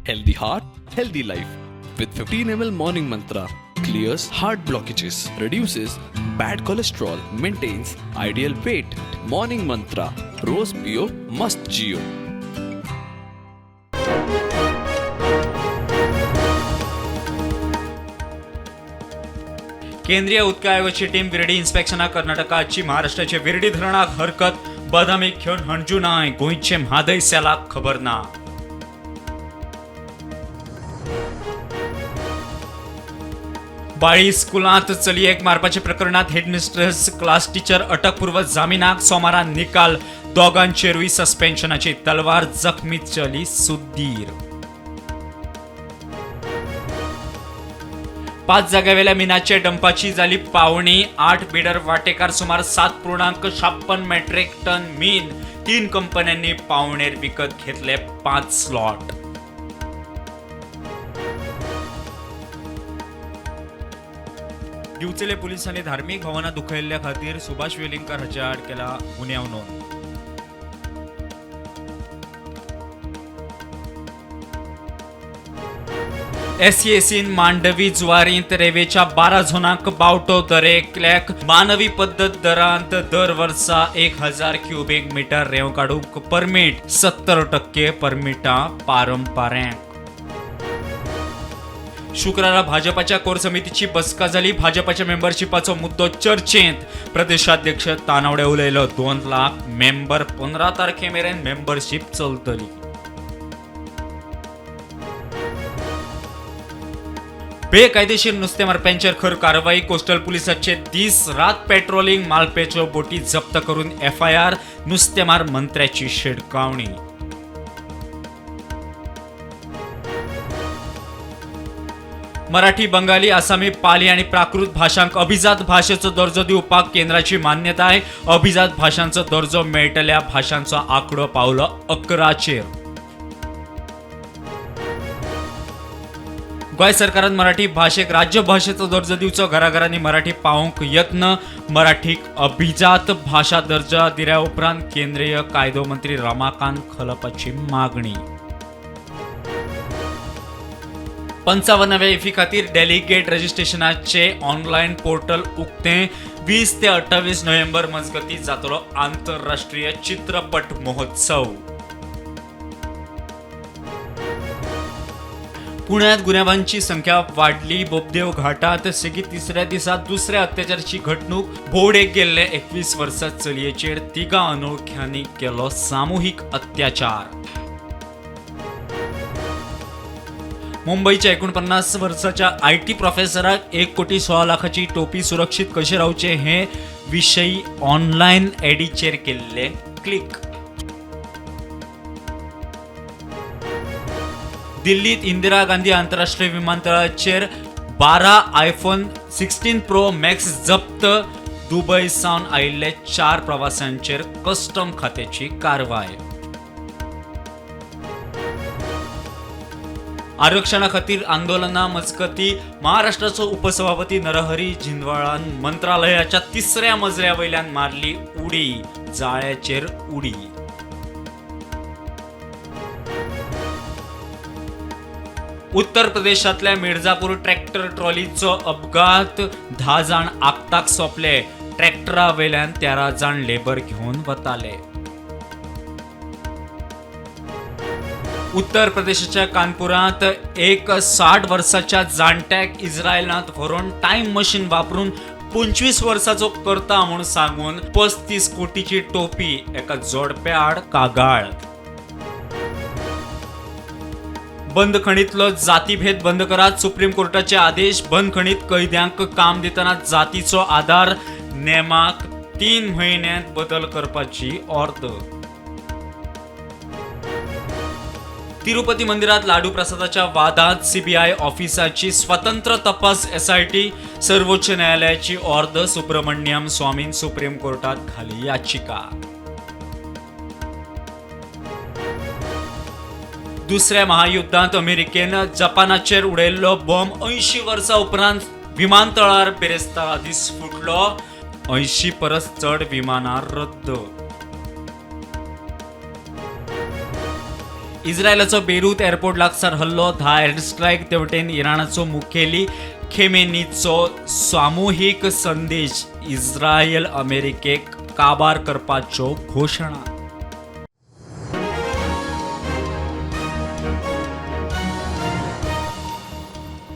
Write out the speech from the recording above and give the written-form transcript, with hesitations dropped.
Healthy heart, healthy life. With 15 ml Morning Mantra, clears heart blockages, reduces bad cholesterol, maintains ideal weight. Morning Mantra, Rose Pio, Must Jio. केंद्रीय उदका आयोगाची team Virdi इन्स्पेक्शनाक कर्नाटकाची महाराष्ट्राचे विर्डी धरणाक हरकत. बदामी घेवन हणजुणाय गोंयचे म्हादय सेलाक खबर ना. बाळी स्कुलांत चलयेक मारपाच्या प्रकरणात हेडमिस्ट्रेस क्लास टीचर अटकपूर्व जामिनाक. सोमारा निकाल. दोगांचेरूय सस्पेन्शनाची तलवार. जखमी चली सुदीर. 5 जाग्यावेल्या मिनाच्या डंपाची जाली पावणी. 8 बिडर वाटेकार. सुमार 7.56 मेट्रीक टन मीन 3 कंपन्यांनी पावणेर विकत घेतले 5 स्लॉट. दिवचले पोलिसांनी धार्मिक भावना दुखयल्ल्या खातीर सुभाष वेलिंगकर हाचे आड केला गुन्यांव नोंद. एसएसीन मांडवी जुवारींत रेवेच्या 12 झोनांक बावटो. दरेकल्याक मानवी पद्दत दरांत दर वर्सा 1000 क्युबीक मिटर रेंव काडूंक परमीट. 70% परमिटां पारंपाऱ्यांक. शुक्रारा भाजपाच्या कोर समितीची बसका जाली. भाजपाच्या मेंबरशिपाचो मुद्दो चर्चेंत. प्रदेशाध्यक्ष तानावडे उलयलो. 2 लाख मेंबर 15 तारखे मेरेन मेंबरशीप चलतली. बेकायदेशीर नुस्तें मारप्यांचेर खर कारवाई. कोस्टल पुलिसाचे दीस रात पेट्रोलिंग. मालपेच्यो बोटी जप्त करून एफआयआर. नुस्तेमार मंत्र्याची शिडकावणी. मराठी, बंगाली, आसामी, पाली आनी प्राकृत भाशांक अभिजात भाशेचो दर्जो दिवपाक केंद्राची मान्यताय. अभिजात भाशांचो दर्जो मेळटल्या भाशांचो आंकडो पावलो 11चेर. गोंय सरकारान मराठी भाशेक राज्यभाशेचो दर्जो दिवचो. घराघरांनी मराठी पावोवंक यत्न. मराठीक अभिजात भाशा दर्जा दिल्या उपरांत केंद्रीय कायदो मंत्री रमाकांत खलपाची मागणी. 55व्या इफी खातीर डेलिगेट रजिस्ट्रेशनाचे ऑनलायन पोर्टल उक्तें. 20 ते 28 नोव्हेंबर मजगतीं जातलो आंतरराष्ट्रीय चित्रपट महोत्सव. पुण्यात गुन्यांवांची संख्या वाडली. बोपदेव घाटात सेगीत तिसऱ्या दिसा दुसऱ्या अत्याचाराची घडणूक. भोंवडेक गेल्ले 21 वर्सां चलयेचेर 3 अनोळख्यांनी केलो सामुहीक अत्याचार. मुंबईच्या 49 वर्साच्या IT प्रोफेसराक 1 कोटी 16 लाखाची टोपी सुरक्षीत कशें रावचें हे विशयी ऑनलायन एडीचेर केल्ले क्लिक. दिल्लीत इंदिरा गांधी आंतरराष्ट्रीय विमानतळाचेर 12 आयफोन 16 प्रो मॅक्स जप्त. दुबय सावन आयिल्ले 4 प्रवाशांचेर कस्टम खात्याची कारवाय. आरक्षणा खातीर आंदोलना मजगती महाराष्ट्राचो उपसभापती नरहरी झिंदवाळान मंत्रालयाच्या 3ऱ्या मजल्या वयल्यान मारली उडी. जाळ्याचेर उडी. उत्तर प्रदेशांतल्या मिर्जापूर ट्रॅक्टर ट्रॉलीचो अपघात. 10 जाण आक्ताक सोंपले. ट्रॅक्टरा वयल्यान 13 जाण लेबर घेवन वताले. उत्तर प्रदेशाच्या कानपुरांत एक 60 वर्साच्या जाणट्याक इस्रायलांत व्हरून टायम मशीन वापरून 25 वर्साचो करता म्हूण सांगून 35 कोटीची टोपी. एका जोडप्या आड कागाळ. बंदखणीतलो जातीभेद बंद करात. सुप्रीम कोर्टाचे आदेश. बंदखणीत कैद्यांक काम दितना जातीचो आधार नेमाक 3 म्हयन्यांत बदल करपाची ऑर्द. तिरुपती मंदिरात लाडू प्रसादाच्या वादात सीबीआय ऑफिसाची स्वतंत्र तपास एसआयटी. सर्वोच्च न्यायालयाची ऑर्द. सुब्रमण्यम स्वामीन सुप्रीम कोर्टात घाली याचिका. दुसऱ्या महायुद्धांत अमेरिकेन जपानाचेर उडयल्लो बॉम्ब 80 वर्सां उपरांत विमानतळार बिरेस्तारा दीस फुटलो. 80 परस चड विमानां रद्द. इस्रायलाचो बेरूत एअरपोर्ट लागसार हल्लो, 10 एअर स्ट्रायक. तेवटेन इराणाचो मुखेली खेमेनीचो सामुहीक संदेश, इस्रायल अमेरिकेक काबार करपाच्यो घोशणा.